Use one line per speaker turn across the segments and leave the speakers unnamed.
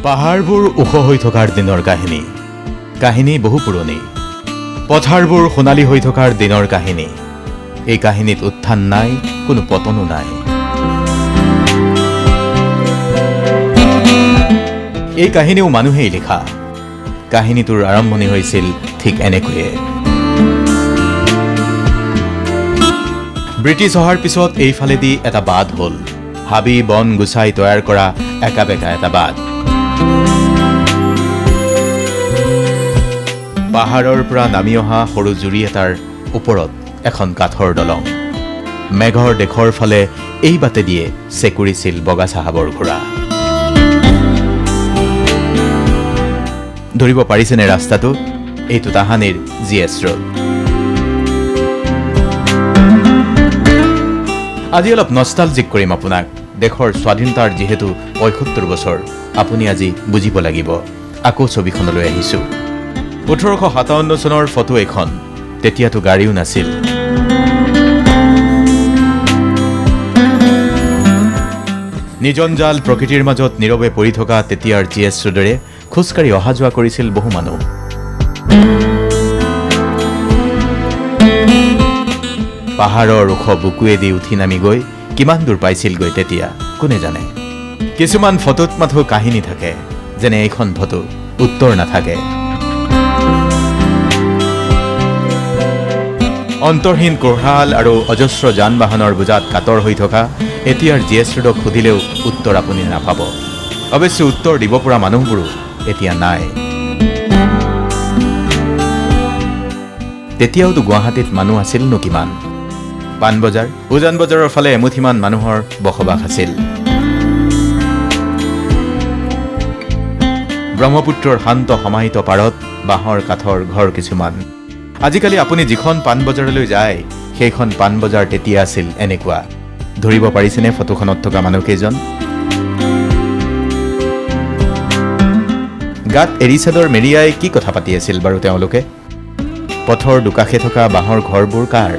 পাহাৰবোৰ ওখ হৈ থকাৰ দিনৰ কাহিনী, কাহিনী বহু পুৰণি। পথাৰবোৰ সোণালী হৈ থকাৰ দিনৰ কাহিনী। এই কাহিনীত উত্থান নাই, কোনো পতনো নাই। এই কাহিনীও মানুহেই লিখা। কাহিনীটোৰ আৰম্ভণি হৈছিল ঠিক এনেকৈয়ে। ব্ৰিটিছ অহাৰ পিছত এইফালেদি এটা বাট হ'ল, হাবি বন গুচাই তৈয়াৰ কৰা একা বেকা এটা বাট। পাহাৰৰ পৰা নামি অহা সৰু জুৰি এটাৰ ওপৰত এখন কাঠৰ দলং। মেঘৰ দেশৰ ফালে এই বাটেদিয়ে চেকুৰিছিল বগা চাহাবৰ ঘোঁৰা। ধৰিব পাৰিছেনে ৰাস্তাটো? এইটো তাহানিৰ জি এছ ৰোড। আজি অলপ নষ্টালজিক কৰিম আপোনাক। দেশৰ স্বাধীনতাৰ যিহেতু ৭৫ বছৰ, আপুনি আজি বুজিব লাগিব। আকৌ ছবিখনলৈ আহিছোঁ। ১৮৫৭ চনৰ ফটো এইখন। তেতিয়াতো গাড়ীও নাছিল। নিজঞ্জাল প্ৰকৃতিৰ মাজত নীৰৱে পৰি থকা তেতিয়াৰ জি এছ ৰোডেৰে খোজকাঢ়ি অহা যোৱা কৰিছিল বহু মানুহ। পাহাৰৰ ওখ বুকুৱেদি উঠি নামি গৈ কিমান দূৰ পাইছিলগৈ তেতিয়া কোনে জানে। কিছুমান ফটোত মাথো কাহিনী থাকে, যেনে এইখন ফটো, উত্তৰ নাথাকে। অন্তৰহীন কোঢ়াল আৰু অজস্ৰ যান বাহনৰ বোজাত কাতৰ হৈ থকা এতিয়াৰ জি এছ ৰোডক সুধিলেও উত্তৰ আপুনি নাপাব। অৱশ্যে উত্তৰ দিব পৰা মানুহবোৰো এতিয়া নাই। তেতিয়াওতো গুৱাহাটীত মানুহ আছিলনো কিমান? পাণবজাৰ, উজান বজাৰৰ ফালে এমুঠিমান মানুহৰ বসবাস আছিল। ব্ৰহ্মপুত্ৰৰ শান্ত সমাহিত পাৰত বাঁহৰ কাঠৰ ঘৰ কিছুমান। আজিকালি আপুনি যিখন পাণবজাৰলৈ যায়, সেইখন পাণবজাৰ তেতিয়া আছিল এনেকুৱা। ধৰিব পাৰিছেনে ফটোখনত থকা মানুহকেইজন? গাত এৰী চাদৰ মেৰিয়াই কি কথা পাতি আছিল বাৰু তেওঁলোকে? পথৰ দুকাষে থকা বাঁহৰ ঘৰবোৰ কাৰ?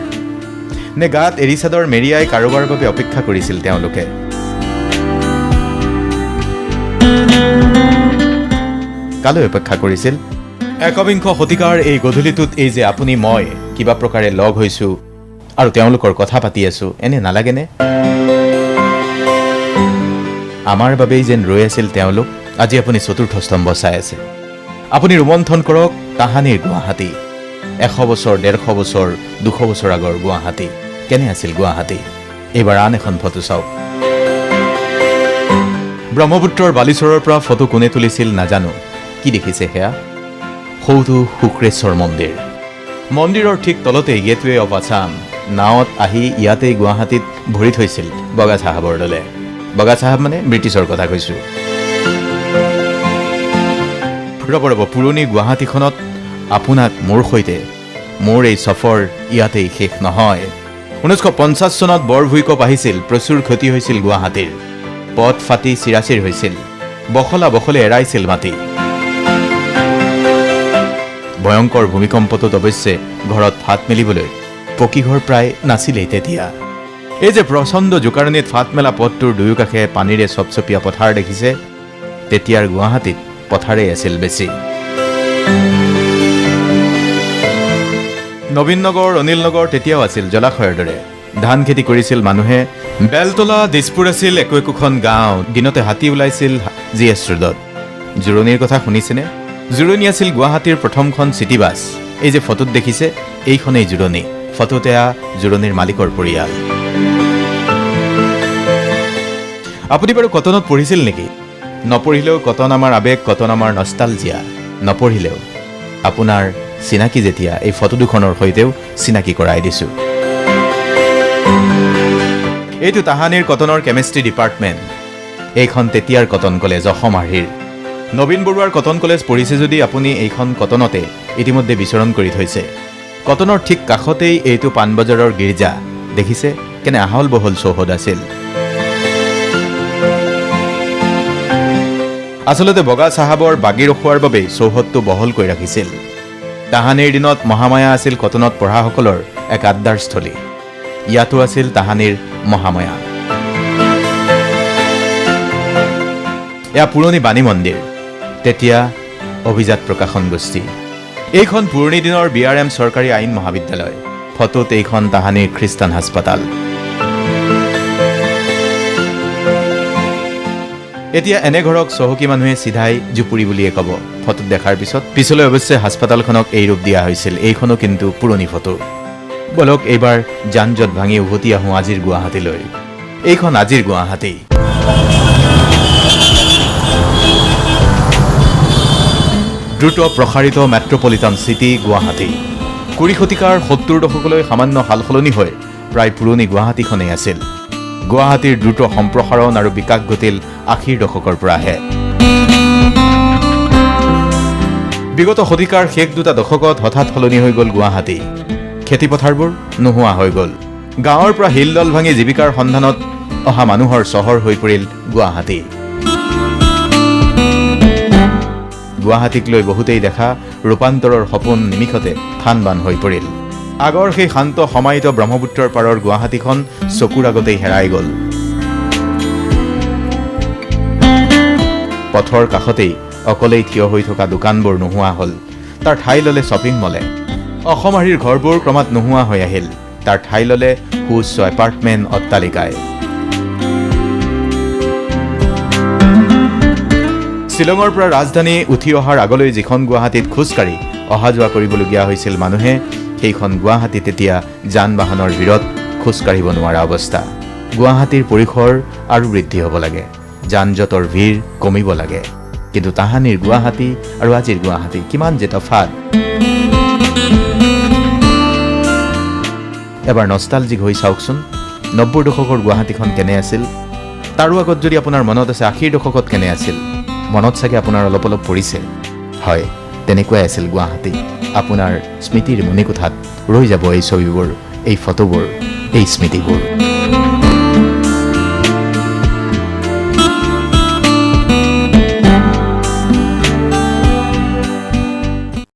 নে গাত এৰী চাদৰ মেৰিয়াই কাৰোবাৰ বাবে অপেক্ষা কৰিছিল তেওঁলোকে? কালৈ অপেক্ষা কৰিছিল? একবিংশ শতিকাৰ এই গধূলিটোত এই যে আপুনি মই কিবা প্ৰকাৰে লগ হৈছোঁ আৰু তেওঁলোকৰ কথা পাতি আছোঁ, এনে নালাগেনে? আমাৰ বাবেই যেন ৰৈ আছিল তেওঁলোক। আজি আপুনি চতুৰ্থ স্তম্ভ চাই আছে। আপুনি ৰোমন্থন কৰক তাহানিৰ গুৱাহাটী, ১০০ বছৰ, ১৫০ বছৰ, ২০০ বছৰ আগৰ গুৱাহাটী কেনে আছিল গুৱাহাটী। এইবাৰ আন এখন ফটো চাওক। ব্ৰহ্মপুত্ৰৰ বালিচৰৰ পৰা ফটো কোনে তুলিছিল নাজানো। কি দেখিছে সেয়া? সৌটো শুক্ৰেশ্বৰ মন্দিৰ। মন্দিৰৰ ঠিক তলতেই গেটৱে অফ আছাম। নাৱত আহি ইয়াতেই গুৱাহাটীত ভৰি থৈছিল বগা চাহাবৰ দলে। বগা চাহাব মানে ব্ৰিটিছৰ কথা কৈছোঁ। ৰ'ব ৰ'ব, পুৰণি গুৱাহাটীখনত আপোনাক মোৰ সৈতে মোৰ এই চফৰ ইয়াতেই শেষ নহয়। ১৯৫০ চনত বৰ ভূঁইকঁপ আহিছিল, প্ৰচুৰ ক্ষতি হৈছিল গুৱাহাটীৰ। পথ ফাটি চিৰাচিৰ হৈছিল, বখলা বখলে এৰাইছিল মাটি। ভয়ংকৰ ভূমিকম্পটোত অৱশ্যে ঘৰত ফাট মেলিবলৈ পকীঘৰ প্ৰায় নাছিলেই তেতিয়া। এই যে প্ৰচণ্ড জোকাৰণিত ফাট মেলা পথটোৰ দুয়োকাষে পানীৰে চপচপীয়া পথাৰ দেখিছে, তেতিয়াৰ গুৱাহাটীত পথাৰেই আছিল বেছি। নবীন নগৰ, অনিল নগৰ তেতিয়াও আছিল জলাশয়ৰ দৰে। ধান খেতি কৰিছিল মানুহে। বেলতলা, দিছপুৰ আছিল একো একোখন গাঁও। দিনতে হাতী ওলাইছিল জি এছ ৰোডত। জোৰণিৰ কথা শুনিছেনে? জোৰণি আছিল গুৱাহাটীৰ প্ৰথমখন চিটি বাছ। এই যে ফটোত দেখিছে, এইখনেই জোৰণি। ফটোত এয়া জোৰণিৰ মালিকৰ পৰিয়াল। আপুনি বাৰু কটনত পঢ়িছিল নেকি? নপঢ়িলেও কটন আমাৰ আৱেগ, কটন আমাৰ নষ্টালজিয়া। নপঢ়িলেও আপোনাৰ চিনাকি যেতিয়া এই ফটো দুখনৰ সৈতেও চিনাকি কৰাই দিছোঁ। এইটো তাহানিৰ কটনৰ কেমেষ্ট্ৰি ডিপাৰ্টমেণ্ট। এইখন তেতিয়াৰ কটন কলেজ, অসম আৰ্হিৰ। নবীন বৰুৱাৰ কটন কলেজ পঢ়িছে যদি আপুনি এইখন কটনতে ইতিমধ্যে বিচৰণ কৰি থৈছে। কটনৰ ঠিক কাষতেই এইটো পাণবজাৰৰ গীৰ্জা। দেখিছে কেনে আহল বহল চৌহদ আছিল। আচলতে বগা চাহাবৰ বাগি ৰখোৱাৰ বাবেই চৌহদটো বহলকৈ ৰাখিছিল। তাহানিৰ দিনত মহামায়া আছিল কটনত পঢ়াসকলৰ এক আড্ডাৰস্থলী। ইয়াতো আছিল তাহানিৰ মহামায়া। এয়া পুৰণি বাণী মন্দিৰ। তেতিয়া অভিজাত প্ৰকাশন গোষ্ঠী। এইখন পুৰণি দিনৰ BRM চৰকাৰী আইন মহাবিদ্যালয়। ফটোত এইখন তাহানিৰ খ্ৰীষ্টান হাস্পতাল। এতিয়া এনে ঘৰক চহকী মানুহে চিধাই জুপুৰি বুলিয়ে ক'ব। ফটোত দেখাৰ পিছত পিছলৈ অৱশ্যে হাস্পতালখনক এই ৰূপ দিয়া হৈছিল। এইখনো কিন্তু পুৰণি ফটো। বলক এইবাৰ যান জঁট ভাঙি উভতি আহোঁ আজিৰ গুৱাহাটীলৈ। এইখন আজিৰ গুৱাহাটী। দ্ৰুত প্ৰসাৰিত মেট্ৰপলিটান চিটি গুৱাহাটী। 20 শতিকাৰ 70 দশকলৈ সামান্য সালসলনি হৈ প্ৰায় পুৰণি গুৱাহাটীখনেই আছিল। গুৱাহাটীৰ দ্ৰুত সম্প্ৰসাৰণ আৰু বিকাশ ঘটিল 80 দশকৰ পৰাহে। বিগত শতিকাৰ শেষ দুটা দশকত হঠাৎ সলনি হৈ গ'ল গুৱাহাটী। খেতিপথাৰবোৰ নোহোৱা হৈ গ'ল। গাঁৱৰ পৰা শিলদল ভাঙি জীৱিকাৰ সন্ধানত অহা মানুহৰ চহৰ হৈ পৰিল গুৱাহাটী। গুৱাহাটীক লৈ বহুতেই দেখা ৰূপান্তৰৰ সপোন নিমিষতে থান বান হৈ পৰিল। আগৰ সেই শান্ত সমাহিত ব্ৰহ্মপুত্ৰৰ পাৰৰ গুৱাহাটীখন চকুৰ আগতেই হেৰাই গ'ল। পথৰ কাষতেই অকলেই থিয় হৈ থকা দোকানবোৰ নোহোৱা হ'ল। তাৰ ঠাই ল'লে শ্বপিং মলে। অসম আৰ্হিৰ ঘৰবোৰ ক্ৰমাৎ নোহোৱা হৈ আহিল। তাৰ ঠাই ল'লে সুউচ্চ এপাৰ্টমেণ্ট অট্টালিকাই। শ্বিলঙৰ পৰা ৰাজধানী উঠি অহাৰ আগলৈ যিখন গুৱাহাটীত খোজকাঢ়ি অহা যোৱা কৰিবলগীয়া হৈছিল মানুহে, সেইখন গুৱাহাটীত এতিয়া যান বাহনৰ ভিৰত খোজকাঢ়িব নোৱাৰা অৱস্থা। গুৱাহাটীৰ পৰিসৰ আৰু বৃদ্ধি হ'ব লাগে, যান জঁটৰ ভিৰ কমিব লাগে। কিন্তু তাহানিৰ গুৱাহাটী আৰু আজিৰ গুৱাহাটী কিমান যে তফাৎ! এবাৰ নষ্টালজিক হৈ চাওকচোন, 90 দশকৰ গুৱাহাটীখন কেনে আছিল, তাৰো আগত যদি আপোনাৰ মনত আছে 80 দশকত কেনে আছিল। মনত চাগে আপোনাৰ অলপ অলপ পৰিছে। হয়, তেনেকুৱাই আছিল গুৱাহাটী। আপোনাৰ স্মৃতিৰ মণিকোঠাত ৰৈ যাব এই ছবিবোৰ, এই ফটোবোৰ, এই স্মৃতিবোৰ।